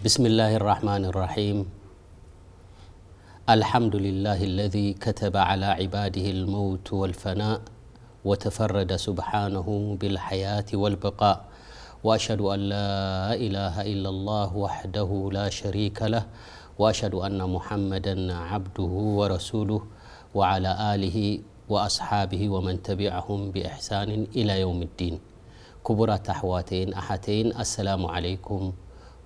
بسم الله الرحمن الرحيم. الحمد لله الذي كتب على عباده الموت والفناء، وتفرد سبحانه بالحياة والبقاء، وأشهد أن لا إله إلا الله وحده لا شريك له، وأشهد أن محمدا عبده ورسوله، وعلى آله وأصحابه ومن تبعهم بإحسان إلى يوم الدين. ክቡራት ኣሕዋተይን ኣሓተይን፣ ኣሰላሙ ዓለይኩም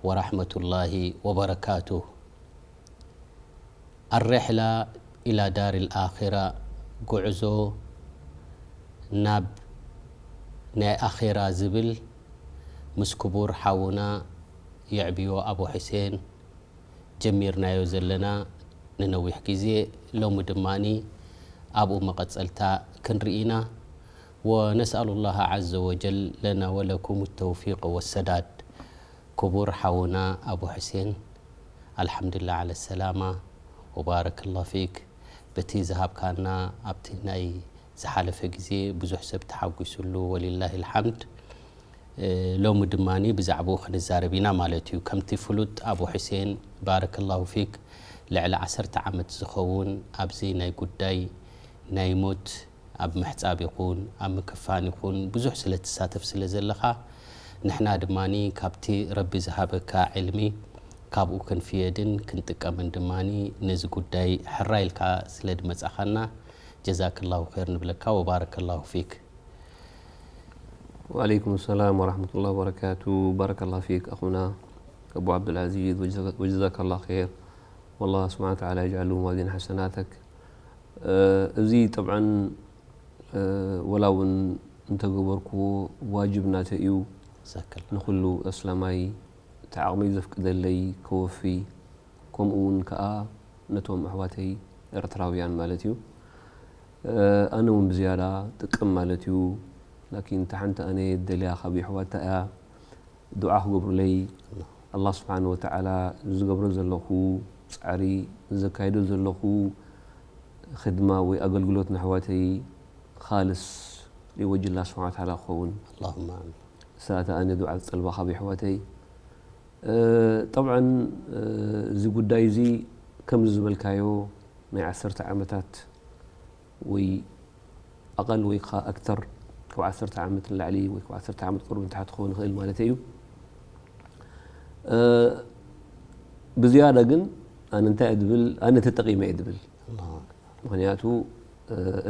ወራሕመቱላሂ ወበረካቱ። ኣሬሕላ ኢላ ዳር ልኣራ፣ ጉዕዞ ናብ ናይ ኣራ ዝብል፣ ምስ ክቡር ሓውና የዕብዮ ኣቡ ሕሴን ጀሚርናዮ ዘለና ንነዊሕ ግዜ፣ ሎሚ ድማኒ ኣብኡ መቐጸልታ ክንርኢ ኢና። ወነስኣሉ ላህ ዓዘ ወጀል ለና ወለኩም ተውፊቅ ወሰዳድ። ክቡር ሓውና ኣቡ ሕሴን፣ ኣልሓምዱላ ዓለ ሰላማ ወባረክ ላ ፊክ። በቲ ዝሃብካና ኣብቲ ናይ ዝሓለፈ ግዜ ብዙሕ ሰብ ተሓጒሱሉ፣ ወሊላሂ ልሓምድ። ሎሚ ድማ ብዛዕባኡ ክንዛረብ ኢና ማለት እዩ። ከምቲ ፍሉጥ ኣቡ ሕሴን፣ ባረከላሁ ፊክ፣ ልዕሊ ዓሰርተ ዓመት ዝኸውን ኣብዚ ናይ ጉዳይ ናይ ሞት ኣብ ምሕጻብ ይኹን ኣብ ምክፋን ይኹን ብዙሕ ስለ ትሳተፍ ስለ ዘለኻ፣ ንሕና ድማ ካብቲ ረቢ ዝሃበካ ዕልሚ ካብኡ ክንፍየድን ክንጥቀምን ድማ ነዚ ጉዳይ ሕራይ ኢልካ ስለ ድመጻኻና ጀዛከላሁ ኸይር ንብለካ ወባረከላሁ ፊክ። وعليكم السلام ورحمة الله وبركاته. بارك الله فيك أخونا أبو عبد العزيز، وجزاك الله خير، والله سبحانه وتعالى يجعله موازين حسناتك. እዚ طبعا ወላ እውን እንተገበርኩዎ ዋጅብ ናተይ እዩ። ንኩሉ ኣስላማይ እቲ ዓቕመይ ዘፍቅደለይ ከወፊ፣ ከምኡ እውን ከዓ ነቶም ኣሕዋተይ ኤርትራውያን ማለት እዩ። ኣነ እውን ብዝያዳ ጥቅም ማለት እዩ። ላኪን እታ ሓንቲ ኣነ ደልያ ካብ የሕዋታ እያ። ዱዓ ክገብሩለይ፣ ኣላህ ስብሓን ወተዓላ ዝገብሮ ዘለኹ ፃዕሪ፣ ዘካይዶ ዘለኹ ክድማ ወይ ኣገልግሎት ንኣሕዋተይ ካልስ ሊወጅላ ስብሓን ወተዓላ ክኸውን። ኣላሁማ ኣሚን። እሳ እታ ኣነ ዱዓ ዝጠልባ ካብ የሕዋተይ። ጠብዓን እዚ ጉዳይ እዚ ከምዚ ዝበልካዮ ናይ ዓሰርተ ዓመታት ወይ ኣቐል ወይ ከዓ ኣክተር፣ ካብ ዓሰርተ ዓመት ንላዕሊ ወይ ካብ ዓሰርተ ዓመት ቁሩብ ንታሕቲ ክኸውን ይኽእል ማለት እዩ። ብዝያዳ ግን ኣነ እንታይ እየ ድብል፣ ኣነ ተጠቒመ እየ ድብል። ምኽንያቱ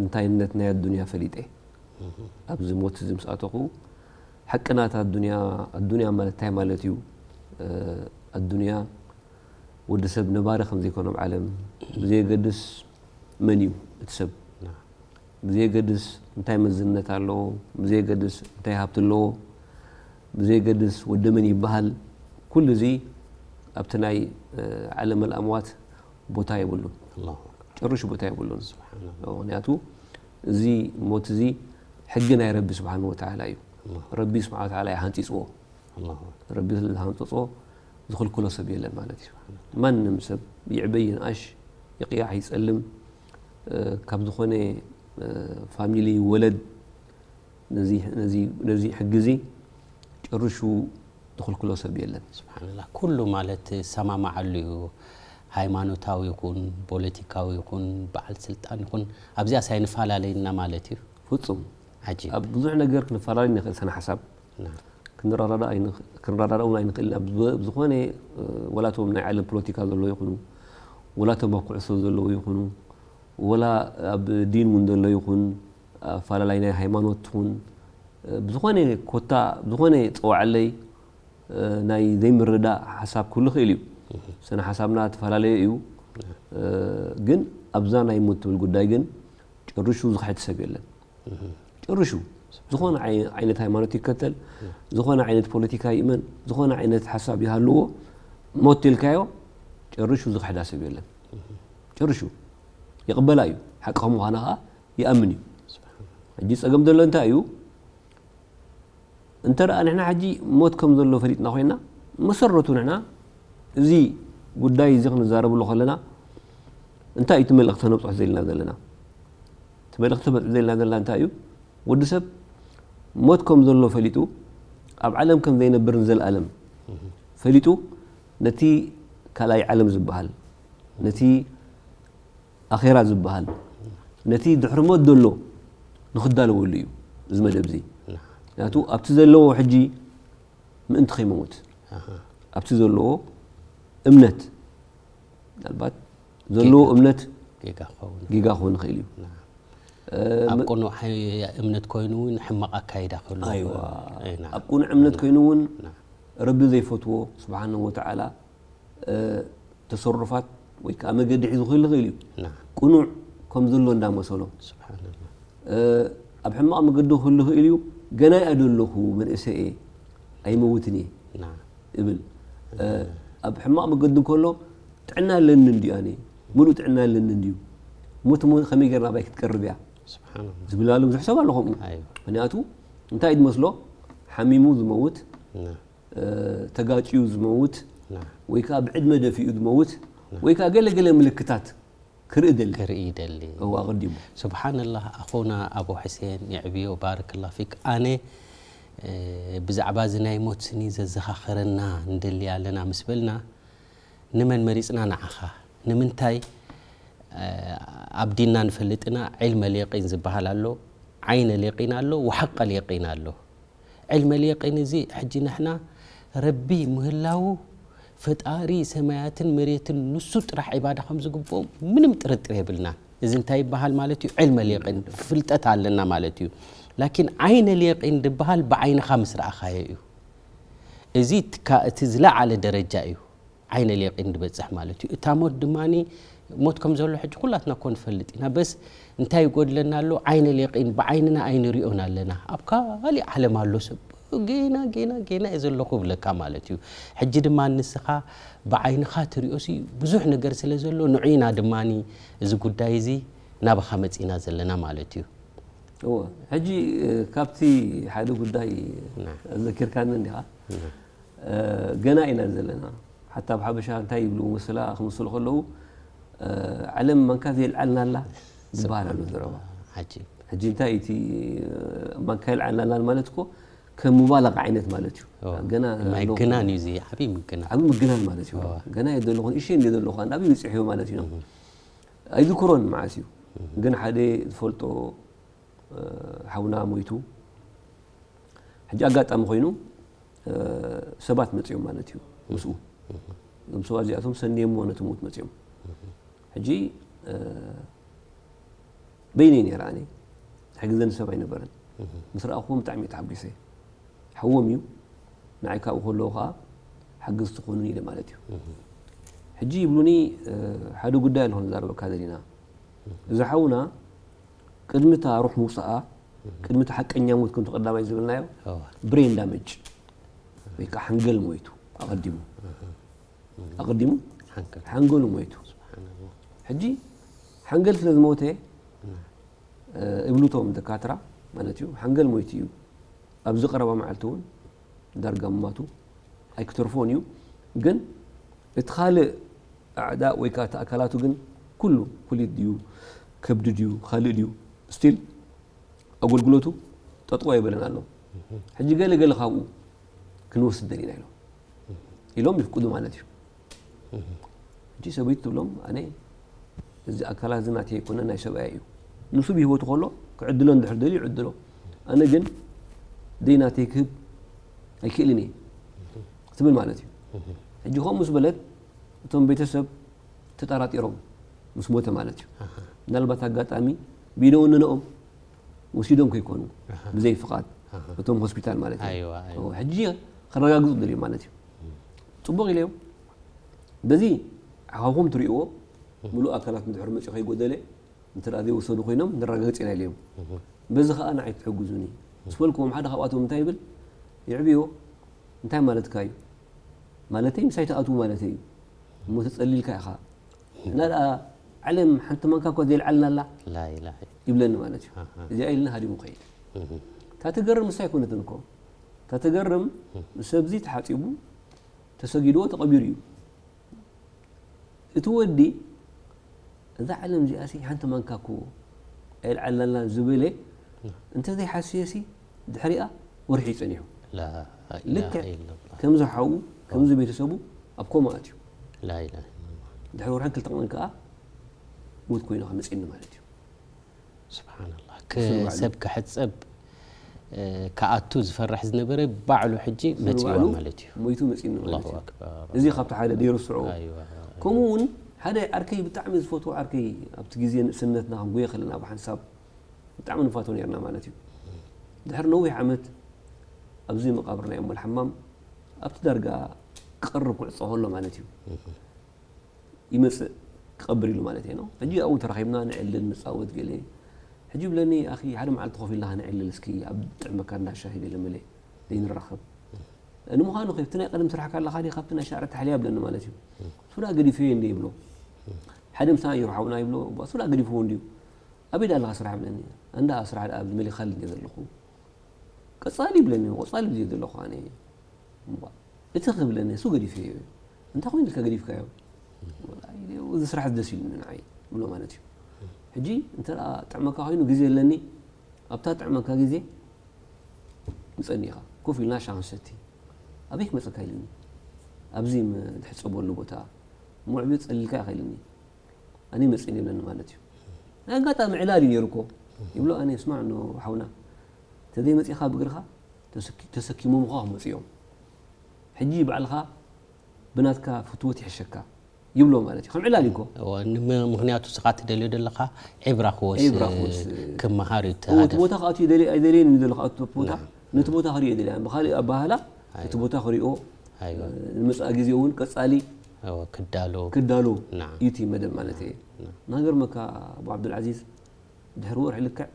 እንታይነት ናይ ኣዱንያ ፈሊጠ ኣብዚ ሞት እዚ ምስ ኣተኹ ሓቅናት ኣዱንያ፣ ኣዱንያ ማለት እንታይ ማለት እዩ? ኣዱንያ ወዲ ሰብ ነባሪ ከም ዘይኮነ ኣብ ዓለም ብዘየገድስ መን እዩ እቲ ሰብ፣ ብዘየገድስ እንታይ መዝነት ኣለዎ፣ ብዘየገድስ እንታይ ሃብቲ ኣለዎ፣ ብዘየገድስ ወዲ መን ይበሃል፣ ኩሉ እዚ ኣብቲ ናይ ዓለም ኣልኣምዋት ቦታ የብሉን። ጭርሹ ቦታ የብሉን። ምክንያቱ እዚ ሞት እዚ ሕጊ ናይ ረቢ ስብሓን ወተዓላ እዩ። ረቢ ስብሓን ወተዓላ እዩ ሃንፂፅዎ። ረቢ ስለ ዝሃንፀፆ ዝኽልክሎ ሰብ የለን ማለት እዩ። ማንም ሰብ ይዕበይ ይንኣሽ፣ ይቕያሕ ይፀልም፣ ካብ ዝኾነ ፋሚሊ ይወለድ፣ ነዚ ሕጊ እዚ ጭርሹ ዝኽልክሎ ሰብ የለን። ስብሓንላህ፣ ኩሉ ማለት ዝሰማማዓሉ እዩ። ሃይማኖታዊ ይኹን ፖለቲካዊ ይኹን በዓል ስልጣን ይኹን ኣብዚኣስ ኣይንፈላለይና ማለት እዩ። ፍጹም። ዓጂብ። ኣብ ብዙሕ ነገር ክንፈላለይ ንኽእል፣ ሰነ ሓሳብ ክንረዳዳእ ኣይንኽ-፣ ክንረዳዳእ እውን ኣይንኽእል ኢና። ኣብ ዝኾነ ወላቶም ናይ ዓለም ፖለቲካ ዘለዉ ይኹኑ፣ ወላቶም ኣብ ኩዕሶ ዘለዉ ይኹኑ፣ ወላ ኣብ ዲን እውን ዘሎ ይኹን፣ ኣፈላላይ ናይ ሃይማኖት እውን ብዝኾነ ኮታ ብዝኾነ ፀዋዕለይ ናይ ዘይምርዳእ ሓሳብ ክህሉ ይኽእል እዩ። ሰነ ሓሳብና ተፈላለየ እዩ። ግን ኣብዛ ናይ ሞት ትብል ጉዳይ ግን ጭርሹ ዝኽሕድ ሰብ የለን። ጭርሹ ዝኾነ ዓይነት ሃይማኖት ይከተል፣ ዝኾነ ዓይነት ፖለቲካ ይእመን፣ ዝኾነ ዓይነት ሓሳብ ይሃልዎ፣ ሞት ኢልካዮ ጭርሹ ዝኽሕዳ ሰብ የለን። ጭርሹ ይቕበላ እዩ። ሓቂ ከም ምዃና ከዓ ይኣምን እዩ። ሕጂ ፀገም ዘሎ እንታይ እዩ? እንተ ደኣ ንሕና ሕጂ ሞት ከም ዘሎ ፈሊጥና ኮይና፣ መሰረቱ ንሕና እዚ ጉዳይ እዚ ክንዛረብሉ ከለና እንታይ እዩ እቲ መልእኽቲ ክነብፅሖ ዘልና ዘለና? እቲ መልእኽቲ ክነብፅሖ ዘልና ዘለና እንታይ እዩ? ወዲ ሰብ ሞት ከም ዘሎ ፈሊጡ፣ ኣብ ዓለም ከም ዘይነብር ንዘለኣለም ፈሊጡ፣ ነቲ ካልኣይ ዓለም ዝበሃል፣ ነቲ ኣኼራ ዝበሃል፣ ነቲ ድሕሪ ሞት ዘሎ ንኽዳለወሉ እዩ እዚ መደብ እዚ። ምክንያቱ ኣብቲ ዘለዎ ሕጂ ምእንቲ ከይመውት ኣብቲ ዘለዎ እምነት፣ ምናልባት ዘለዎ እምነት ጌጋ ክኸውን ይኽእል እዩ። ኣብ ቅኑዕ እምነት ኮይኑ እውን ሕማቕ ኣካይዳ ክህሉ ኣይዋ። ኣብ ቅኑዕ እምነት ኮይኑ እውን ረቢ ዘይፈትዎ ስብሓነ ወተዓላ ተሰሩፋት ወይ ከዓ መገዲ ሒዙ ክህሉ ይኽእል እዩ። ቅኑዕ ከም ዘሎ እንዳመሰሎ ኣብ ሕማቕ መገዲ ክህሉ ይኽእል እዩ። ገና እየ ዶ ኣለኹ፣ መንእሰይ እየ፣ ኣይመውትን እየ እብል። ኣብ ሕማቕ መገዲ እንከሎ ጥዕና ኣለኒ እንድዩ፣ ኣነ ምሉእ ጥዕና ኣለኒ እንድዩ፣ ሞት እሞ ከመይ ጌርና ኣባይ ክትቀርብ እያ ዝብል ኣሎ ብዙሕ ሰብ ኣሎ ከምኡ። ምክንያቱ እንታይ እዩ ዝመስሎ፣ ሓሚሙ ዝመውት፣ ተጋጭዩ ዝመውት፣ ወይ ከዓ ብዕድመ ደፊኡ ዝመውት፣ ወይ ከዓ ገለ ገለ ምልክታት ክርኢ ደሊ። ክርኢ ደሊ። እዋ፣ ኣቐዲሙ። ስብሓንላህ፣ ኣኾና ኣቡ ሕሴን፣ የዕብዮ፣ ባረክላ ፊክ። ኣነ፣ እ፣ ብዛዕባ እዚ ናይ ሞት ስኒ ዘዘኻኸረና ንደሊ ኣለና ምስ በልና፣ ንመን መሪጽና ንዓኻ? ንምንታይ፣ እ፣ ኣብ ዲንና ንፈልጥና ዒልመ ልየቂን ዝበሃል ኣሎ፣ ዓይነ ልየቂን ኣሎ፣ ወሓቀ ልየቂን ኣሎ። ዕልመ ልየቂን እዚ ሕጂ ንሕና ረቢ ምህላዉ ፈጣሪ ሰማያትን መሬትን ንሱ ጥራሕ ዒባዳ ከም ዝግብኦም ምንም ጥርጥር የብልና። እዚ እንታይ ይበሃል ማለት እዩ? ዕልመ ልየቂን ፍልጠት ኣለና ማለት እዩ። ላኪን ዓይነ ልየቂን ዝበሃል ብዓይንኻ ምስ ረኣኻዮ እዩ። እዚ እቲ ካ-፣ እቲ ዝለዓለ ደረጃ እዩ። ዓይነ ልየቂን ዝበጽሕ ማለት እዩ። እታ ሞት ድማኒ ሞት ከም ዘሎ ሕጂ ኩላትና እኮ ንፈልጥ ኢና። በስ እንታይ ይጎድለና ኣሎ? ዓይነ ልየቂን ብዓይንና ኣይንሪኦን ኣለና። ኣብ ካሊእ ዓለም ኣሎ ሰብ። ጌና፣ ጌና፣ ጌና እየ ዘለኹ ይብለካ ማለት እዩ። ሕጂ ድማ ንስኻ ብዓይንኻ ትሪኦሲ ብዙሕ ነገር ስለ ዘሎ ንዑ ኢና ድማኒ እዚ ጉዳይ እዚ ናባኻ መጺና ዘለና ማለት እዩ። እወ፣ ሕጂ፣ እ፣ ካብቲ ሓደ ጉዳይ ና። ዘኪርካኒ እንዲኻ? ና። እ፣ ገና ኢና ዘለና። ሓታ ኣብ ሓበሻ እንታይ ይብሉ መሰላ ክምስሉ ከለዉ፣ እ፣ ዓለም ማንካ ዘየልዓልናላ ዝበሃል ኣሎ ዘረባ። ዓጂብ። ሕጂ እንታይ እቲ፣ እ፣ ማንካ የልዓልናላ ማለት እኮ ከም ሙባለጋ ዓይነት ማለት እዩ። እወ። ገና ኣለኹ። ምግናን እዩ እዚ፣ ዓብዪ ምግናን። ዓብዪ ምግናን ማለት እዩ። እወ። ገና እየ ዘለኹ፣ ንእሽተይ እንደ ዘለኹ፣ ኣንዳ ዓብዪ በፂሑ ማለት እዩ። እህ። ኣይዝክሮን መዓስ እዩ። እህ። ግን ሓደ ዝፈልጦ፣ እ፣ ሓውና ሞይቱ። ሕጂ ኣጋጣሚ ኮይኑ፣ እ፣ ሰባት መፂኦም ማለት እዩ ምስኡ። እህ። እዞም ሰባት እዚኣቶም ሰንየሞ ነቲ ሞት መፂኦም። እህ። ሕጂ፣ እ፣ በይነይ ነይረ ኣነ። ዝሕግዘኒ ሰብ ኣይነበረን። እህ። ምስ ረኣኹዎም ብጣዕሚ እየ ተሓጒሰ። ሓዎም እዩ። ንዓይ ካብኡ ከለዉ ኸዓ ሓገዝቲ ክኾኑኒ ኢለ ማለት እዩ። እህ። ሕጂ ይብሉኒ፣ እ፣ ሓደ ጉዳይ ኣሎ ክንዛረበካ ደሊና። እህ። እዚ ሓውና ቅድሚ እታ ሩሕ ምውፅኣ፣ እህ። ቅድሚ እቲ ሓቀኛ ሞት ከምቲ ቀዳማይ ዝብልናዮ፣ እዋ። ብሬን ዳመጅ ወይ ከዓ ሓንገል ሞይቱ ኣቐዲሙ። እህ። ኣቐዲሙ ሓንገል። ሓንገሉ ሞይቱ። ስብሓንላህ። ሕጂ ሓንገል ስለ ዝሞተ፣ ና። እ፣ እብሉ እቶም ደካትራ ማለት እዩ፣ ሓንገል ሞይቱ እዩ። ኣብዚ ቀረባ መዓልቲ እውን ዳርጋ ምማቱ ኣይክተርፎን እዩ። ግን እቲ ካልእ ኣዕዳእ ወይ ከዓ እቲ ኣካላቱ ግን ኩሉ፣ ኩሊት ድዩ፣ ከብዲ ድዩ፣ ካልእ ድዩ፣ ስቲል ኣገልግሎቱ ጠጥቆ ኣይበለን ኣሎ። እህ። ሕጂ ገለ ገለ ካብኡ ክንወስድ ደሊና ኢሎም። ኢሎም ይፍቅዱ ማለት እዩ። እህ። ሕጂ ሰበይቲ ትብሎም፣ ኣነ እዚ ኣካላት እዚ ናተይ ኣይኮነን፣ ናይ ሰብኣይ እዩ። ንሱ ብህይወቱ ከሎ ክዕድሎ እንድሕር ደልዩ ይዕድሎ። ኣነ ግን ደይ ናተይ ክህብ ኣይክእልን እየ ትብል ማለት እዩ። እህ። ሕጂ ከምኡ ምስ በለት እቶም ቤተሰብ ተጠራጢሮም ምስ ሞተ ማለት እዩ። ኣሃ። ምናልባት ኣጋጣሚ ብኢደ ወነነኦም ወሲዶም ከይኮኑ ኣሃ። ብዘይ ፍቓድ ኣሃ። እቶም ሆስፒታል ማለት እዩ። ኣይዋ፣ ኣይዋ። ኦ፣ ሕጂ ከረጋግጹ ደልዮም ማለት እዩ። እም። ጽቡቕ ኢለዮም። በዚ ሓኻኹም ትርእይዎ እም። ምሉእ ኣካላት እንድሕር መጺኡ ከይጎደለ እንተ ደኣ ዘይወሰዱ ኮይኖም ንረጋግጽ ኢና ኢለዮም። እም። በዚ ኸኣ ንዓይ ትሕግዙኒ ምስ በልክዎም ሓደ ካብኣቶም እንታይ ይብል? ይዕብዮ፣ እንታይ ማለትካ እዩ? ማለተይ ምሳይ ትኣትዉ ማለተይ እዩ። እሞ ተጸሊልካ ኢኻ። እና ደኣ ዓለም ሓንቲ ማንካ እኳ ዘየልዓልና ኣላ ላኢላሃ። ይብለኒ ማለት እዩ። ኣሃ። እዚኣ ኢልና ሃዲሙ ከይድ። እህ። እታ ትገርም ንሳ ኣይኮነትን እኮ። እታ ትገርም እህ። ሰብዚ ተሓጺቡ፣ ተሰጊድዎ፣ ተቐቢሩ እዩ። እቲ ወዲ፣ እዛ ዓለም እዚኣሲ ሓንቲ ማንካ እኮ ኣየልዓልናላን ዝበለ፣ እህ። እንተዘይሓስየሲ ድሕሪኣ ወርሒ እዩ ጸኒሑ። ላኢላሃ ልክዕ ኢለላህ። ከምዚ ሓዉ፣ ከምዚ ቤተሰቡ፣ ኣብ ኮማ ኣትዩ። ላኢላሃ ኢለላህ። ድሕሪ ወርሕን ክልተ ቀንን ከዓ ሞት ኮይኑኻ መፂኒ ማለት እዩ። ስብሓንላህ። ክፍል ባዕሉ። ሰብ ክሕፀብ እ፣ ክኣቱ ዝፈርሕ ዝነበረ ባዕሉ ሕጂ ክፍል መፂዋ ባዕሉ ማለት እዩ። ሞይቱ መፂኒ ማለት ኣላሁ እዩ። ኣክበር። እዚ ካብቲ ሓደ ደይርስዖ። ኣይዋ። ከምኡ እውን ሓደ ዓርከይ ብጣዕሚ ዝፈትዎ ዓርከይ ኣብቲ ግዜ ንእስነትና ክንጎየ ከለና ብሓንሳብ ብጣዕሚ ንፋቶ ነርና ማለት እዩ። ድሕሪ ነዊሕ ዓመት ኣብዚ መቃብር ናይ እሞ ልሓማም ኣብቲ ዳርጋ ክቐርብ ክዕጾ ከሎ ማለት እዩ ይመፅእ ክቐብር ኢሉ ማለት እዩ ነው። ሕጂ ኣብኡ ተራኺብና ንዕልል ንፃወት ገለ ሕጂ ብለኒ ኣኺ ሓደ መዓልቲ ኮፍ ኢልና ነዕልል እስኪ ኣብ ጥዕመካ እንዳ ሻሂ ገለ መለ ዘይንራኸብ ንምዃኑ ከ እቲ ናይ ቀደም ስራሕ ካለኻ ዲ ካብቲ ናይ ሻዕረ ታሕልያ ብለኒ ማለት እዩ። ሱዳ ገዲፈዮ እንደ ይብሎ ሓደ ምሳና እዩ ሓውና ይብሎ ሱዳ ገዲፍዎ እንዲዩ ኣበይ ዳ ኣለኻ ስራሕ ብለኒ እንዳ ስራሕ ዳ ኣብዚ መሊኻል እንደ ዘለኹ ቀጻሊ ይብለኒ ቆጻሊ ብየ ዘለኹ ኣነ እምባ እቲ ክብለኒ እሱ ገዲፈዮ እዩ እንታይ ኮይኑ ኢልካ ገዲፍካዮ እዚ ስራሕ ደስ ኢሉኒ ንዓይ ብሎ ማለት እዩ ሕጂ እንተ ጥዕመካ ኮይኑ ግዜ ኣለኒ ኣብታ ጥዕመካ ግዜ ምጸኒ ኢኻ ኮፍ ኢልና ሻሂ ንሰቲ ኣበይ ክመጸካ ኢልኒ ኣብዚ ትሕጸበሉ ቦታ ምዕብዮ ጸሊልካ ኢኻ ኢልኒ ኣነ መጺኒ ይብለኒ ማለት እዩ ናይ ኣጋጣሚ ዕላል እዩ ነይሩ እኮ ይብሎ ኣነ ስማዕ ኖ ሓውና ተዘይመጺኻ ብእግርኻ ተሰኪሞምኻ ክመፁ እዮም ሕጂ ባዕልኻ ብናትካ ፍትወት ይሕሸካ ይብሎ ማለት እዩ ከም ዕላል እኮ ምክንያቱ ስኻ ትደልዮ ዘለኻ ዕብራ ክወስ ዕብራ ክወስ ክመሃር እዩ እቲ ቦታ ክኣቱ ይደልየ ኣይደልየን እዩ ዘሎ ክኣቱ ቦታ ነቲ ቦታ ክሪኦ ይደልያ ብካሊእ ኣባህላ እቲ ቦታ ክሪኦ ንመፅኣ ግዜ እውን ቀፃሊ ክዳሎ ክዳሎ እዩ እቲ መደብ ማለት እየ ናገርመካ ኣቡ ዓብዱልዓዚዝ ድሕሪ ወርሒ ልክዕ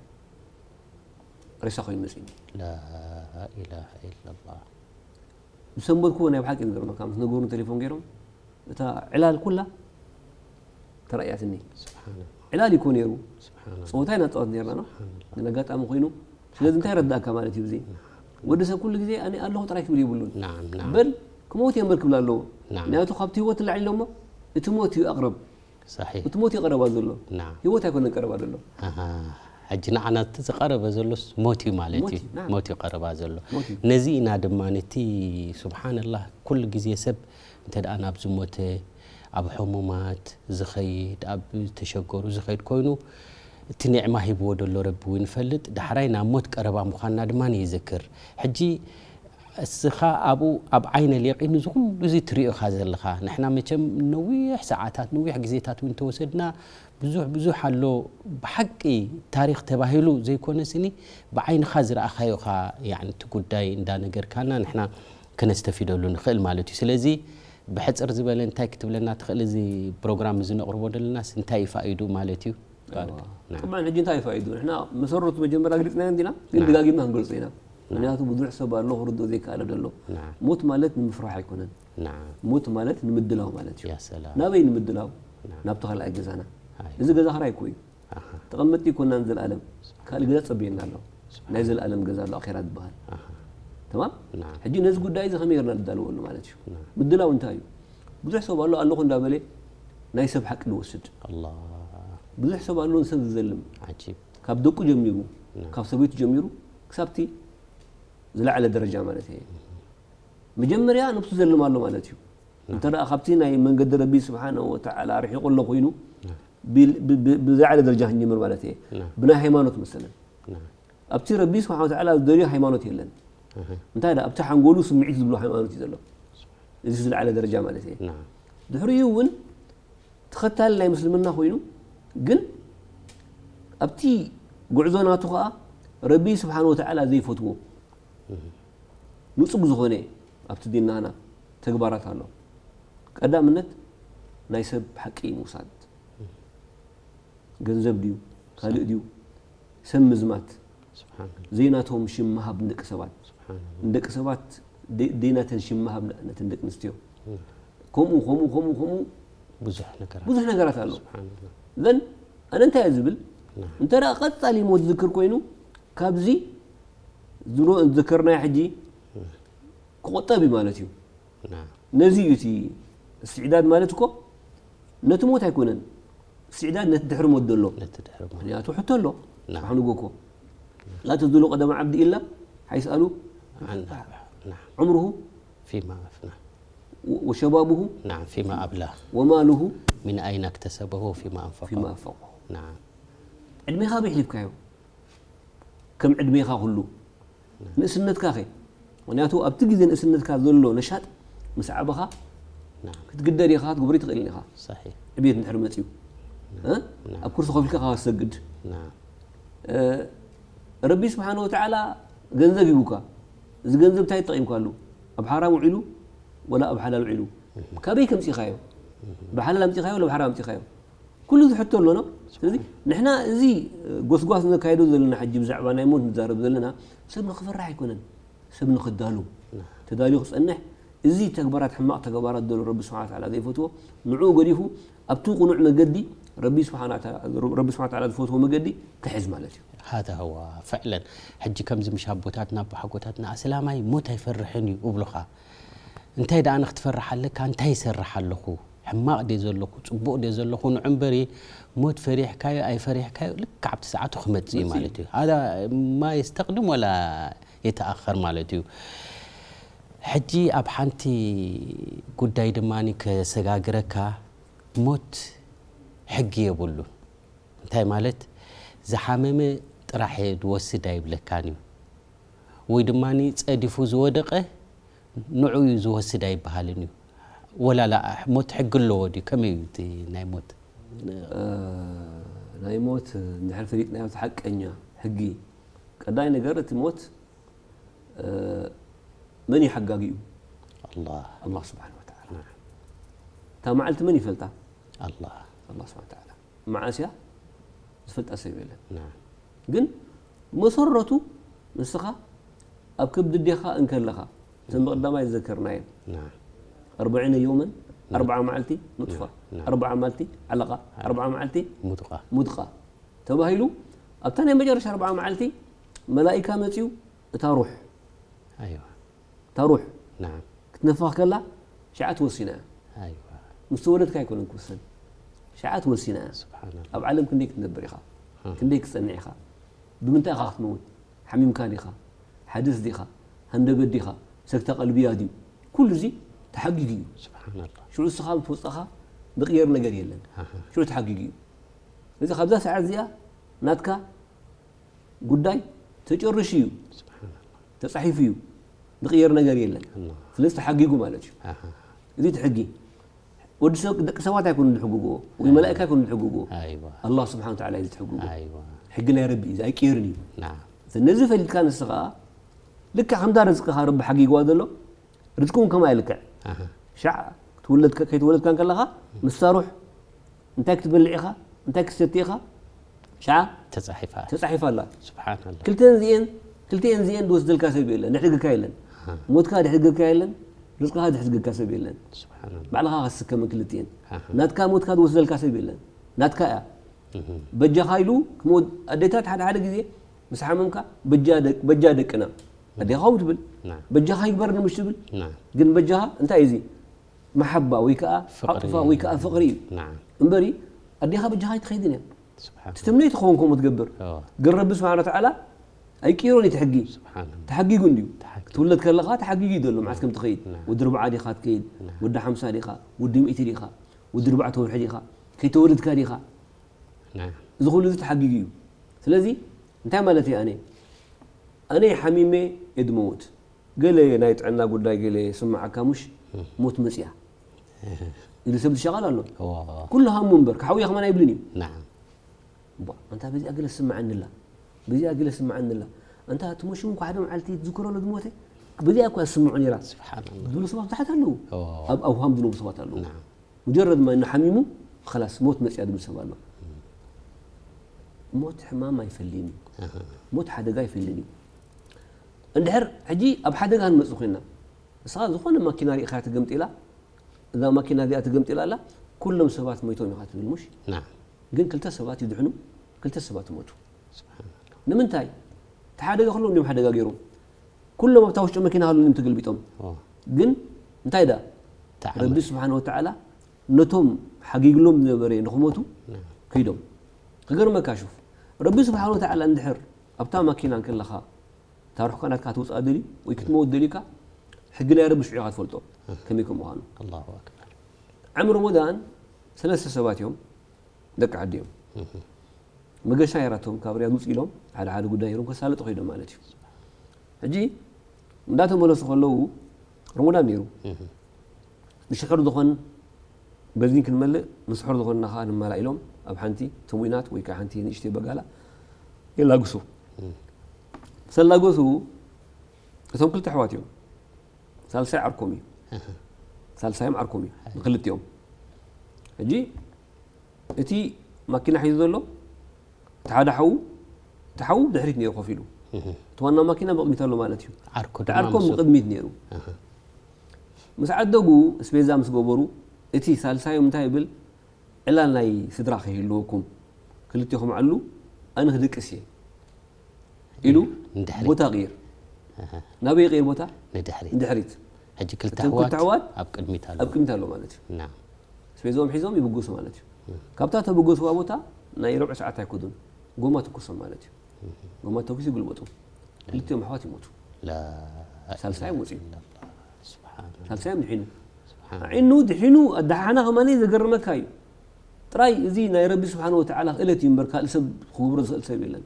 ሬሳ ኮይኑ መፅኒ ላኢላሃ ኢላላህ ዝሰንበድኩዎ ናይ ብሓቂ ዝገርመካ ምስ ነገሩ ቴሌፎን ገይሮም እታ ዕላል ኩላ ተራእያትኒ ዕላል ይኮ ነይሩ ፀወታ ኢና ፃወት ነርና ነው ግን ኣጋጣሚ ኮይኑ ስለዚ እንታይ ረዳእካ ማለት እዩ እዚ ወዲ ሰብ ኩሉ ግዜ ኣነ ኣለኹ ጥራይ ክብል የብሉን በል ክሞት እየ እምበር ክብል ኣለዎ ምክንያቱ ካብቲ ህይወት ንላዕሊ ኢሎሞ እቲ ሞት እዩ ኣቅረብ እቲ ሞት እዩ ቀረባ ዘሎ ህይወት ኣይኮነን ቀረባ ዘሎ ሕጂ ንዓና እቲ ዝቀረበ ዘሎስ ሞት እዩ ማለት እዩ ሞት እዩ ቀረባ ዘሎ ነዚ ኢና ድማ ነቲ ስብሓንላህ ኩሉ ግዜ ሰብ እንተ ደኣ ናብ ዝሞተ ኣብ ሕሙማት ዝኸይድ ኣብ ተሸገሩ ዝኸይድ ኮይኑ እቲ ኒዕማ ሂብዎ ደሎ ረቢ እውን ይፈልጥ ዳሕራይ ናብ ሞት ቀረባ ምዃንና ድማ ንይዝክር ሕጂ እስኻ ኣብኡ ኣብ ዓይነ ሌቒኑ ዝኹሉ እዚ ትሪኦ ኢኻ ዘለኻ ንሕና መቸም ነዊሕ ሰዓታት ነዊሕ ግዜታት እውን ተወሰድና ብዙሕ ብዙሕ ኣሎ ብሓቂ ታሪክ ተባሂሉ ዘይኮነ ስኒ ብዓይንኻ ዝረኣኻዮ ኢኻ እቲ ጉዳይ እንዳነገርካና ንሕና ከነስተፊደሉ ንኽእል ማለት እዩ ስለዚ ብሕፅር ዝበለ እንታይ ክትብለና ትኽእል እዚ ፕሮግራም እዚ ነቕርቦ ዘለና እንታይ ይፋኢዱ ማለት እዩ ጥማን ሕጂ እንታይ ይፋኢዱ ንሕና መሰረቱ መጀመርያ ግሊፅናዮ እንዲና ግን ደጋጊምና ክንገልፆ ኢና ምክንያቱ ብዙሕ ሰብ ኣሎ ክርድኦ ዘይከኣለ ደሎ ሞት ማለት ንምፍራሕ ኣይኮነን ሞት ማለት ንምድላው ማለት እዩ ናበይ ንምድላው ናብቲ ካልኣይ ገዛና እዚ ገዛ ክራይ እኮ እዩ ተቐመጥቲ ይኮና ንዘለኣለም ካልእ ገዛ ፀበየና ኣሎ ናይ ዘለኣለም ገዛ ኣሎ ኣኼራ ዝበሃል ተማም ሕጂ ነዚ ጉዳይ እዚ ከመይ ርና ንዳለወሉ ማለት እዩ ምድላው እንታይ እዩ ብዙሕ ሰብ ኣሎ ኣለኹ እንዳበለ ናይ ሰብ ሓቂ ዝወስድ ብዙሕ ሰብ ኣሎ ንሰብ ዝዘልም ካብ ደቁ ጀሚሩ ካብ ሰበይቱ ጀሚሩ ክሳብቲ ዝለዓለ ደረጃ ማለት እየ መጀመርያ ነብሱ ዘልም ኣሎ ማለት እዩ እንተ ደኣ ካብቲ ናይ መንገዲ ረቢ ስብሓንሁ ወተዓላ ርሒቑ ኣሎ ኮይኑ ብዝዓለ ደረጃ ክንጅምር ማለት እየ ብናይ ሃይማኖት መሰለን ኣብቲ ረቢ ስብሓን ወተዓላ ዝደልዮ ሃይማኖት የለን እንታይ ደኣ ኣብቲ ሓንጎሉ ስምዒት ዝብሎ ሃይማኖት እዩ ዘሎ እዚ ዝለዓለ ደረጃ ማለት እየ ድሕሪኡ እውን ተኸታሊ ናይ ምስልምና ኮይኑ ግን ኣብቲ ጉዕዞ ናቱ ከዓ ረቢ ስብሓን ወተዓላ ዘይፈትዎ ንጹግ ዝኾነ ኣብቲ ዲናና ተግባራት ኣሎ ቀዳምነት ናይ ሰብ ሓቂ ምውሳድ ገንዘብ ድዩ ካልእ ድዩ ሰብ ምዝማት ዘይናቶም ሽም ምሃብ ንደቂ ሰባት ንደቂ ሰባት ዘይናተን ሽም ምሃብ ነተን ደቂ ኣንስትዮ ከምኡ ከምኡ ከምኡ ከምኡ ብዙሕ ነገር ብዙሕ ነገራት ኣሎ ዘን ኣነ እንታይ እየ ዝብል እንተ ደኣ ቀጻሊ ሞት ዝክር ኮይኑ ካብዚ ዝሮ ዝከርናዮ ሕጂ ክቆጠብ እዩ ማለት እዩ ነዚ እዩ እቲ ስዕዳድ ማለት እኮ ነቲ ሞት ኣይኮነን ስዕዳድ ነቲ ድሕሪ ሞት ዘሎ ምክንያቱ ሕቶ ኣሎ ስብሓ ንጎ እኮ ላ ተዝሉ ቀደም ዓብዲ ኢላ ሓይስኣሉ ዕምርሁ ፊማ ኣፍና ወሸባብሁ نعم فيما أبلاه ወማልሁ من أين اكتسبه فيما أنفقه ፊማ ኣንፈቁ። نعم ዕድሜኻ ኣበይ ኣሕሊፍካዮ? ከም ዕድሜኻ ኩሉ ንእስነትካ ኸ? ምክንያቱ ኣብቲ ግዜ ንእስነትካ ዘሎ ነሻጥ ምስ ዓበኻ نعم ክትግደድ ኢኻ፣ ክትገብሮ ኣይትኽእልን ኢኻ። صحيح ዕብየት እንድሕር መፅዩ እ? ኣብ ኩርሲ ኮፍ ኢልካ ኢኻ ትሰግድ። نعم እ፣ ረቢ ስብሓን ወተዓላ ገንዘብ ሂቡካ። እዚ ገንዘብ እንታይ ተጠቂምካሉ? ኣብ ሓራም ውዒሉ ወላ ኣብ ሓላል ውዒሉ? ካበይ ከምፂኻዮ? ብሓላል ኣምፂኻዮ ወላ ብሓራም ኣምፂኻዮ? ኩሉ ዝሕቶ ኣሎ ነው። ስለዚ ንሕና እዚ ጎስጓስ ነካይዶ ዘለና ሕጂ ብዛዕባ ናይ ሞት ንዛረብ ዘለና ሰብ ንክፈራሕ ኣይኮነን፣ ሰብ ንክዳሉ ተዳልዩ ክፀንሕ፣ እዚ ተግባራት ሕማቕ ተግባራት ዘሎ ረቢ ስብሓን ወተዓላ ዘይፈትዎ ንዕኡ ገዲፉ ኣብቲ ቁኑዕ መገዲ ረቢ ስብሓን ወተዓላ ዝፈትዎ መገዲ ክሕዝ ማለት እዩ። هذا هو فعلا ሕጂ ከምዚ ምሽ ኣቦታትና ኣቦሓጎታትና ኣስላማይ ሞት ኣይፈርሕን እዩ እብሉኻ እንታይ ደኣ ንክትፈርሕ ኣለካ እንታይ ይሰርሕ ኣለኹ ሕማቕ ድየ ዘለኹ ፅቡቕ ድየ ዘለኹ ንዑ እምበሪ ሞት ፈሪሕካዮ ኣይፈሪሕካዮ ልክዕ ኣብቲ ሰዓቱ ክመፅእ እዩ ማለት እዩ هذا ما يستقدم ولا يتأخر ማለት እዩ ሕጂ ኣብ ሓንቲ ጉዳይ ድማ ከሰጋግረካ ሞት ሕጊ የብሉን እንታይ ማለት ዝሓመመ ጥራሕ ዝወስድ ኣይብለካን እዩ ወይ ድማ ፀዲፉ ዝወደቐ ንዑ እዩ ዝወስድ ኣይበሃልን እዩ ወላ ላ ሞት ሕጊ ኣለዎ ድዩ ከመይ እዩ እቲ ናይ ሞት ናይ ሞት እንድሕር ፈሊጥናዮ እቲ ሓቀኛ ሕጊ ቀዳይ ነገር እቲ ሞት መን እዩ ሓጋጊኡ ኣላህ ኣላህ ስብሓን ወተዓላ እታ መዓልቲ መን ይፈልጣ ኣላህ ኣላህ ስብሓን ወተዓላ መዓስ እያ ዝፈልጣ ሰብ የለን ናም ግን መሰረቱ ንስኻ ኣብ ከብዲ ኣዴኻ እንከለኻ እተን ብቐዳማይ ዝዘከርናየን ናም ኣርባዒነ የውመን ኣርብዓ መዓልቲ ኑጥፋ ናም። ኣርብዓ መዓልቲ ዓለቓ ኣርብዓ መዓልቲ ሙድቃ ሙድቃ ተባሂሉ ኣብታ ናይ መጨረሻ ኣርብዓ መዓልቲ መላኢካ መፅዩ እታ ሩሕ ኣይዋ እታ ሩሕ ናም ክትነፍኽ ከላ ሽዓ ትወሲና እያ ኣይዋ ምስ ተወለድካ ኣይኮነን ክውሰን ሽዓ ትወሲና እያ ስብሓንላ ኣብ ዓለም ክንደይ ክትነብር ኢኻ ክንደይ ክትፀንዕ ኢኻ ብምንታይ ኢኻ ክትመውት ሓሚምካ ዲኻ ሓደስ ዲኻ ሃንደበት ዲኻ ሰክታ ቀልብያ ድዩ ኩሉ እዚ ተሓጊጉ እዩ ስብሓንላ ሽዑ እስኻ ምስ ወፃኻ ዝቕየር ነገር የለን ሽዑ ተሓጊጉ እዩ ስለዚ ካብዛ ሰዓት እዚኣ ናትካ ጉዳይ ተጨርሹ እዩ ስብሓንላ ተፃሒፉ እዩ ዝቕየር ነገር የለን ኣላ ስለዚ ተሓጊጉ ማለት እዩ ኣሃ እዚ እቲ ሕጊ ወዲ ሰብ ደቂ ሰባት ኣይኮኑ ዝሕግግዎ ወይ መላእካ ኣይኮኑ ዝሕግግዎ ኣይዋ ኣላህ ስብሓን ወተዓላ እዩ ዝትሕግጎ ኣይዋ ሕጊ ናይ ረቢ እዩ ኣይቅየርን እዩ ናም ነዚ ፈሊጥካ ንስኻ ልክዕ ከምታ ርዝቅኻ ረቢ ሓጊግዋ ዘሎ ርዝቂ እውን ከምኣ ይልክዕ ኣሃ ሻዕ ክትውለድ ከ- ከይትወለድካ ከለኻ ምስታ ሩሕ እንታይ ክትበልዕ ኢኻ እንታይ ክትሰቲ ኢኻ ሻዓ ተፃሒፋ ተፃሒፋ ኣላ ስብሓንላ ክልተን እዚኤን ክልተኤን እዚኤን ዝወስደልካ ሰብ የለን ድሕግካ የለን ሞትካ ድሕግካ የለን ርዝቅኻ ድሕዝግካ ሰብ የለን ስብሓንላ ባዕልኻ ክትስከመን ክልትኤን ኣሃ ናትካ ሞትካ ዝወስደልካ ሰብ የለን ናትካ እያ እህ በጃኻ ኢሉ ክመ ኣዴታት ሓደ ሓደ ግዜ ምስ ሓመምካ በጃ ደቅ- በጃ ደቅና ኣዴኻ ከምኡ ትብል ናም በጃኻ ይግበረኒ ምሽ ትብል ናም ግን በጃኻ እንታይ እዩ እዚ መሓባ ወይ ከዓ ፍቕሪ። ዓጥፋ ወይ ከዓ ፍቕሪ እዩ ናም እምበሪ ኣዴኻ በጃኻ ኣይትኸይድን እያ ስብሓን ትትምነይ ትኸውን ከምኡ ትገብር ኦ ግን ረቢ ስብሓን ወተዓላ ኣይቅይሮን እዩ እቲ ሕጊ ስብሓን ተሓጊጉ እንድዩ ተሓጊጉ። ትውለድ ከለኻ ተሓጊጉ እዩ ዘሎ መዓስ ከም ትኸይድ ናም። ወዲ ርብዓ ዲኻ ትከይድ ናም። ወዲ ሓምሳ ዲኻ ወዲ ሚእቲ ዲኻ ወዲ ርባዕተ ወርሒ ዲኻ ከይተወለድካ ዲኻ ናም እዚ ኩሉ እዚ ተሓጊጉ እዩ ስለዚ እንታይ ማለት እየ ኣነ ኣነ ሓሚመ እየ ድመውት ገለ ናይ ጥዕና ጉዳይ ገለ ስምዓካ ሙሽ ሞት መፅያ ኢሉ ሰብ ዝሸቐል ኣሎ ኦ ኩሉ ሃሙ እምበር ክሓውያ ከማን ኣይብልን እዩ ናም እባ ኣንታ በዚኣ ገለ ስምዓኒ ኣላ በዚኣ ገለ ስምዓኒ ኣላ ኣንታ እቲ ሙሽ እውን ሓደ መዓልቲ ትዝክሮ ኣሎ ዝሞተ በዚኣ እኳ ዝስምዖ ነይራ ስብሓንላ ዝብሉ ሰባት ብዙሓት ኣለዉ ኦ ኣብ ኣውሃም ዝነብሩ ሰባት ኣለዉ ናም ሙጀረድ ማ ንሓሚሙ ኸላስ ሞት መፅያ ዝብል ሰብ ኣሎ ሞት ሕማም ኣይፈልይን እዩ ኣሃ ሞት ሓደጋ ኣይፈልይን እዩ እንድሕር ሕጂ ኣብ ሓደጋ ንመፅእ ኮይና ንስኻ ዝኾነ ማኪና ርኢኻ ትገምጢላ እዛ ማኪና እዚኣ ትገምጢላ ኣላ ኩሎም ሰባት ሞይቶም ኢኻ ትብል ሙሽ ናም ግን ክልተ ሰባት ይድሕኑ ክልተ ሰባት ይሞቱ ስብሓን ንምንታይ እቲ ሓደጋ ኩሎም እዮም ሓደጋ ገይሮም ኩሎም ኣብታ ውሽጢ መኪና ሃሉ እዮም ተገልቢጦም ኦ ግን እንታይ ዳ ተዓመ ረቢ ስብሓን ወተዓላ ነቶም ሓጊግሎም ዝነበረ ንክሞቱ ናም ከይዶም ክገርመካ ሹፍ ረቢ ስብሓን ወተዓላ እንድሕር ኣብታ ማኪና እንከለኻ እታ ሩሕካ ናትካ ትውፅኣ ደልዩ ወይ ክትመውት ደልዩካ ሕጊ ናይ ረቢ ሽዑ ኢኻ ትፈልጦ ከመይ ከም ምዃኑ። ኣላሁ ኣክበር። ዓም ረመዳን ሰለስተ ሰባት እዮም ደቂ ዓዲ እዮም። መገሻ ነይራቶም ካብ ሪያድ ውፅእ ኢሎም ሓደ ሓደ ጉዳይ ነይሮም ከሳልጡ ከይዶም ማለት እዩ። ሕጂ እንዳተመለሱ ከለዉ ረመዳን ነይሩ። ብሽሕር ዝኾን በንዚን ክንመልእ ንስሕር ዝኾንና ከዓ ንመላ ኢሎም ኣብ ሓንቲ ተምዊናት ወይ ከዓ ሓንቲ ንእሽተይ በጋላ የላግሱ። ሰላገሱ እቶም ክልተ ኣሕዋት እዮም። ሳልሳይ ዓርኮም እዩ። ሳልሳዮም ዓርኮም እዩ ንክልቲኦም። ሕጂ እቲ ማኪና ሒዙ ዘሎ እቲ ሓደ ሓዉ እቲ ሓዉ ድሕሪት ነይሩ ኮፍ ኢሉ። እቲ ዋና ማኪና ብቕድሚት ኣሎ ማለት እዩ። ዓርኩ እቲ ድማ ዓርኮም ምስኡ። ብቕድሚት ነይሩ። ምስ ዓደጉ እስቤዛ ምስ ገበሩ እቲ ሳልሳዮም እንታይ ይብል? ዕላል ናይ ስድራ ከይህልወኩም ክልቲኹም ዓሉ ኣነ ክድቅስ እየ ኢሉ ንድሕሪት። ቦታ ቅይር። ናበይ ቅይር ቦታ? ንድሕሪት። ንድሕሪት። ሕጂ ክልተ እቶም ክልተ ኣሕዋት ኣሕዋት ኣብ ቅድሚት ኣሎ። ኣብ ቅድሚት ኣሎ ማለት እዩ። ና ስቤዝኦም ሒዞም ይብገሱ ማለት እዩ። ካብታ ተብገስዋ ቦታ ናይ ረብዒ ሰዓት ኣይከዱን። ጎማ ትኩሶም ማለት እዩ። ጎማ ተኩስ ይግልበጡ። ክልቲኦም ኣሕዋት ይሞቱ። ላ ሳልሳይ ሞት እዩ። ስብሓን ሳልሳዮም ድሒኑ። ስብሓን ዓይኑ ድሒኑ ኣደሓና ከማኒ ዘገርመካ እዩ። ጥራይ እዚ ናይ ረቢ ስብሓን ወተዓላ ክእለት እዩ እምበር ካልእ ሰብ ክገብሮ ዝኽእል ሰብ የለን።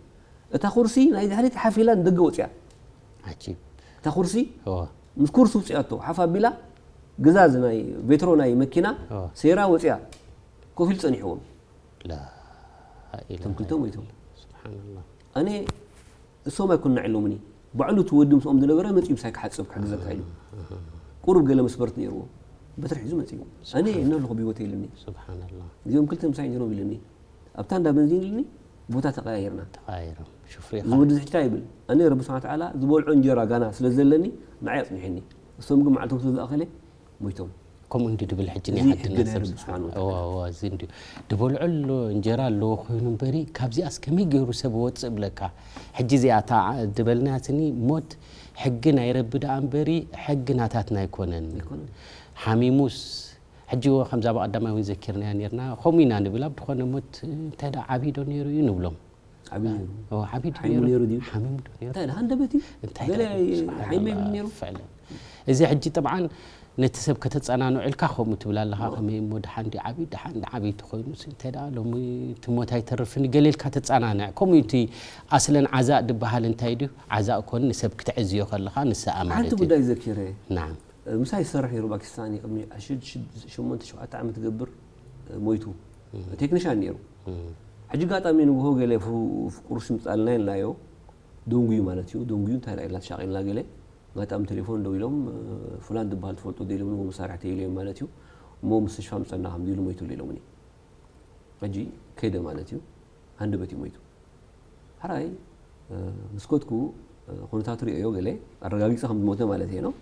እታ ኩርሲ ናይ ድሕሪት ሓፍ ኢላ ንደገ ወፅያ። ዓጂብ። እታ ኩርሲ እዋ ምስ ኩርሲ ውፅኣቶ ሓፍ ኣቢላ ግዛዝ ናይ ቬትሮ ናይ መኪና እዋ ሴራ ወፅያ ኮፍ ኢሉ ፀኒሕዎም። ላ ኢላሃ እቶም ክልተ ሞይቶም። ስብሓንላህ። ኣነ እሶም ኣይኮንና ዕሎምኒ ባዕሉ እቲ ወዲ ምስኦም ዝነበረ መፂኡ ምሳይ ክሓፅብ ክሕግዘካ ኢሉ ቁሩብ ገለ መስበርት ነይርዎ በትሪ ሒዙ መፂኡ። ኣነ እና ኣለኹ ብሂወት የልኒ ስብሓንላህ። እዚኦም ክልተ ምሳይ እንጀሮም ኢልኒ ኣብታ እንዳ በንዚን ኢልኒ ቦታ ተቀያየርና። ተቃይሮም ሽፍሪ እዚ ወዲ ዝሕታ ይብል ኣነ ረቢ ስብሓን ተዓላ ዝበልዖ እንጀራ ጋና ስለ ዘለኒ ንዓይ ኣፅኒሕኒ እሶም ግን መዓልቶም ስለ ዝኣኸለ ሞይቶም። ከምኡ እንዲ ድብል ሕጂ እዚ ናይ ሕጊ ዓድና ናይ ሰብ ረቢ ስብሓን ስብሓን እዋ እዋ እዚ እንዲ ድበልዖ ኣሎ እንጀራ ኣለዎ ኮይኑ እምበሪ ካብዚኣስ ከመይ ገይሩ ሰብ ወፅእ ብለካ። ሕጂ እዚኣ እታ ድበልናትኒ ሞት ሕጊ ናይ ረቢ ደኣ እምበሪ ሕጊ ናታትና ኣይኮነን። ኣይኮነን። ሓሚሙስ ሕጂ እዎ ከምዛ ብቐዳማይ እውን ዘኪርናያ ነርና ከምኡ ኢና ንብል ኣብ ዝኾነ ሞት እንታይ ደኣ ዓብይ ዶ ነይሩ እዩ ንብሎም። ዓብይ ነይሩ። እዎ ዓብይ ዶ ሓይሙ ነይሩ? ነይሩ ድዩ? ሓሚሙ ዶ ነይሩ? እንታይ ደኣ ሃንደበት እዩ እንታይ ገለ ደኣ? ስብሓን ሓይመ ኣላህ፣ ይብል ነይሩ። ፍዕለን። እዚ ሕጂ ጥብዓን ነቲ ሰብ ከተጸናንዑ ኢልካ ከምኡ ትብል ኣለኻ። ከመይ እሞ ድሓን ድዩ ዓብይ ድሓን ዓብይ ተኾይኑስ እንታይ ደኣ ሎሚ እቲ ሞት ኣይተርፍን ገለ ኢልካ ተጸናንዕ። ከምኡ እዩ እቲ ኣስለን ዓዛእ ድበሃል እንታይ ድዩ? ዓዛእ ኮን ንሰብ ክትዕዝዮ ከለኻ ንስኣ ማለት ሓንቲ እዩ። ጉዳይ ዘኪረ ናም ምሳይ ዝሰርሕ ነይሩ ፓኪስታኒ ቅድሚ ሽድ- ሽድ- ሸሞንተ ሸውዓተ ዓመት ገብር ሞይቱ። ቴክኒሻን ነይሩ። ሕጂ ጋጣሚ ንግሆ ገለ ፉ- ፉ- ቁርሲ ምጻልና ኢልናዮ ደንጉዩ ማለት እዩ። ደንጉዩ እንታይ ደኣ ኢልና ተሻቒልና ገለ ጋጣሚ ቴሌፎን ደው ኢሎም ፍላን ዝበሃል ትፈልጡ ዶ ኢሎምኒ እሞ መሳርሕተይ ኢለዮም ማለት እዩ። እሞ ምስተሽፋ ምጸና ከምዚ ኢሉ ሞይቱ ኣሎ ኢሎምኒ። ሕጂ ከይደ ማለት እዩ። ሃንደበት እዩ ሞይቱ። ሕራይ ምስ ከድኩ ኩነታቱ ርእዮ ገለ ኣረጋጊጸ ከም ዝሞተ ማለት እየ ነው።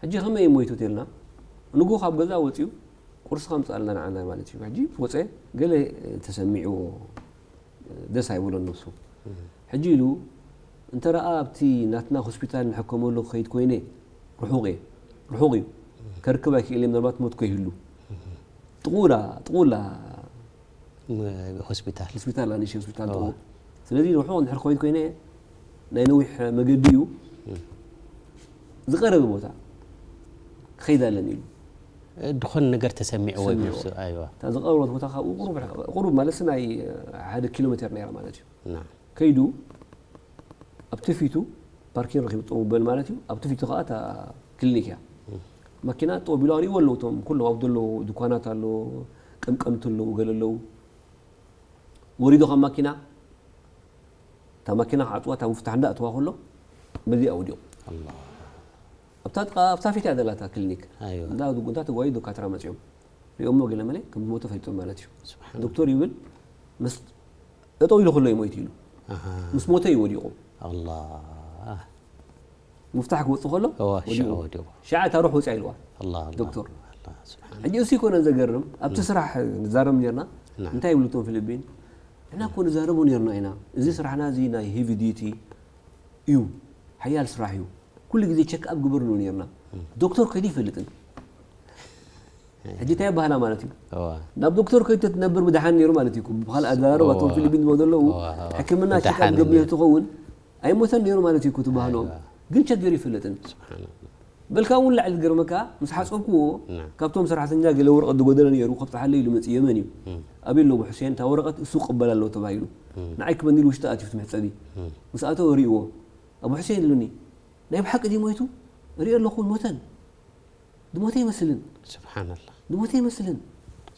ሕጂ ከመይ እዩ ሞይቱ ተልና ንግሆ ካብ ገዛ ወጺኡ ቁርሲ ከምጽኣልና ንዓና ማለት እዩ። ሕጂ ወጸ ገለ ተሰሚዕዎ ደስ ኣይብሎን ነብሱ። ሕጂ ኢሉ እንተ ረኣ ኣብቲ ናትና ሆስፒታል ንሕከመሉ ክኸይድ ኮይነ ርሑቕ እየ ርሑቕ እዩ ከርክብ ኣይክእል እየ ምናልባት ሞት ኮይህሉ ጥቑላ ጥቑላ ሆስፒታል ሆስፒታል ኣንሽ ሆስፒታል ጥቑ ስለዚ ርሑቕ እንድሕር ክኸይድ ኮይነ ናይ ነዊሕ መገዲ እዩ ዝቐረበ ቦታ ክኸይድ ኣለኒ ኢሉ ድኾን ነገር ተሰሚዕዎ እዩ ተሰሚዕዎ። ነብሱ። ኣይዋ እታ ዝቐረበት ቦታ ካብኡ ቁሩብ ርሕቕ- ቁሩብ ማለት ናይ ሓደ ኪሎ ሜትር ነይራ ማለት እዩ ና ከይዱ ኣብቲ ፊቱ ፓርኪን ረኪቡ ጠው በል ማለት እዩ ኣብቲ ፊቱ ከዓ እታ ክሊኒክ እያ ማኪና ጠው ቢሉ ኣርእዎ ኣለዉ እቶም ኩሎም ኣብ ዘለዉ ድኳናት ኣሎ ቀምቀምቲ ኣለዉ ገለ ኣለዉ ወሪዱ ካብ ማኪና እታ ማኪና ክዓፅዋ እታ ምፍታሕ እንዳ ኣትዋ ከሎ በዚኣ ወዲቑ ኣብታ ጥቓ ኣብታ ፊት እያ ዘላ እታ ክሊኒክ ኣይዋ እንዳ ጉንታ ተጓዩ ዶካትራ መፅኦም ሪኦሞ ገለ መለ ከም ዝሞተ ፈሊጦም ማለት እዩ ስብሓን ዶክተር ይብል ምስ ጠጠው ኢሉ ከሎ እዩ ሞይቱ ኢሉ ኣሃ ምስ ሞተ እዩ ወዲቑ ኣላ ምፍታሕ ክወፅእ ከሎ እዋ ወዲቑ ሽዑ ወዲቑ ሻዕ እታ ሩሕ ወፅያ ኢልዋ ኣላ ኣላ ዶክተር ኣላ ስብሓን ሕጂ እሱ ይኮነ ዘገርም ኣብቲ ስራሕ ንዛረብ ነርና ና እንታይ ይብሉ እቶም ፊሊፒን ንሕና እኮ ንዛረቦ ነርና ኢና እዚ ስራሕና እዚ ናይ ሄቪ ዲቲ እዩ ሓያል ስራሕ እዩ ኩሉ ግዜ ቸክ ኣብ ግበር ንብል ነርና ዶክተር ከይዱ ይፈልጥን ሕጂ እንታይ ይበሃላ ማለት እዩ እዋ ናብ ዶክተር ከይዱ ተትነብር ምድሓን ነይሩ ማለት እዩ ብካል ኣዘራረብ ኣቶም ፊሊፒን ዝሞ ዘለዉ እዋ፣ እዋ። ሕክምና ቸክ ኣብ ምድሓን ገብር ነይሩ። ትኸውን ኣይሞተን ነይሩ ማለት እዩ ትበሃሎም እዋ። ግን ቸገር ይፈልጥን ስብሓንላ በልካ እውን ላዕሊ ዝገርመካ ምስ ሓፀብክዎ ና ካብቶም ሰራሕተኛ ገለ ወረቐት ዝጎደለ ነይሩ ከብፅሓለይ ኢሉ መፅእ የመን እዩ ኣበይ ኣሎ ኣቡ ሕሴን እታ ወረቐት እሱ ክቕበል ኣለዎ ተባሂሉ ንዓይ ክበኒ ኢሉ ውሽጢ ኣትዩ እቲ መሕፀቢ ምስ ኣተወ ሪእዎ ኣቡ ሕሴን ኢሉኒ ናይ ብሓቂ ድዩ ሞይቱ እሪኦ ኣለኹ ሞተን ዝሞተ ይመስልን ስብሓንላ ዝሞተ ይመስልን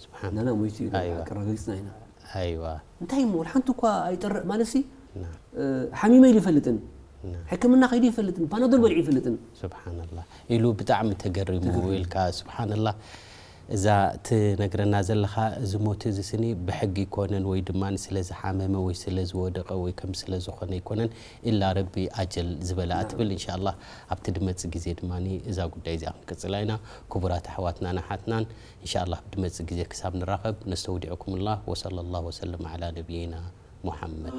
ስብሓን ናና ሞይቱ እዩ ኣይዋ። ኣረጋጊፅና ኢና ኣይዋ እንታይ እሞ ሓንቲ እኳ ኣይጠርእ ማለሲ ና ሓሚመ ኢሉ ይፈልጥን ና ሕክምና ከይዱ ይፈልጥን ፓናዶል በሊዑ ይፈልጥን ስብሓንላ ኢሉ ብጣዕሚ ተገሪሙ ኢልካ ስብሓንላ እዛ ትነግረና ዘለኻ እዚ ሞት እዚ ስኒ ብሕጊ ይኮነን ወይ ድማ ስለ ዝሓመመ ወይ ስለ ዝወደቐ ወይ ከም ስለ ዝኾነ ይኮነን ኢላ ረቢ ኣጀል ዝበላ ትብል እንሻላ ኣብቲ ድመፅ ግዜ ድማ እዛ ጉዳይ እዚኣ ክንቅፅላ ኢና ክቡራት ኣሕዋትናን ኣሓትናን እንሻላ ድመፅ ግዜ ክሳብ ንራኸብ ነስተውዲዕኩምላ ወሰለ ላሁ ወሰለም ዓላ ነቢይና ሙሓመድ